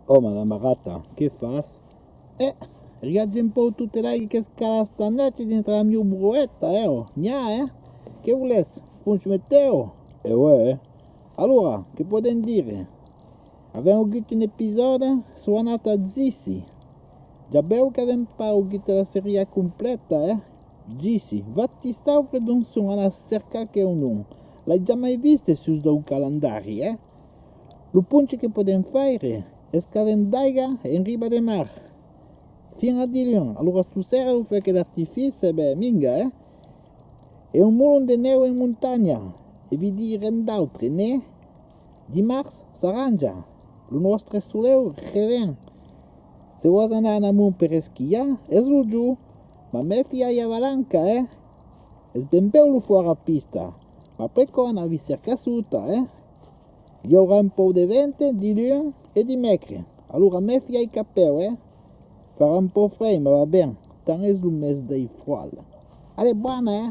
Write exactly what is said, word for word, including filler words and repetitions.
Ò, madama Rata, que fas? Eh, regarda un pauc tota l'aiga qu'escala esta nuèch dintre la mieu broeta, eh, ò. N'i a, eh? Que volètz? Ponch metèo? E uè, eh? Alora, que podèm dire? Avèm augut un episòde, son anat a Gisi. Ja bèu qu'avèm pas augut la seria complèta, eh? Gisi, va-ti saupre d'ont son anats cercar queu nom. L'ai jamai viste sus dau calendari, eh? Lo ponch que podèm faire es qu'avèm d'aiga en riba de mar. Fin a diluns, alora sto sera lo fuec d'artifici, e ben, minga, eh? E un molon de nèu en montanha, e vi dire en d'autre, ne? Dimars s'arranja, lo nòstre soleu reven. Se vòs anar en amont per esquiar, es lo jorn, ma mèfi-i a avalanca, eh? Es ben bèu lo fòra pista, ma pr'aquò anavi cercar sota, eh? I aurà un pauc de vent diluns e dimècres, alora mèfi-i a capèu, eh? Farà un pauc freg, ma va ben, tant es lo mes dei froid. Allez, bòna, eh?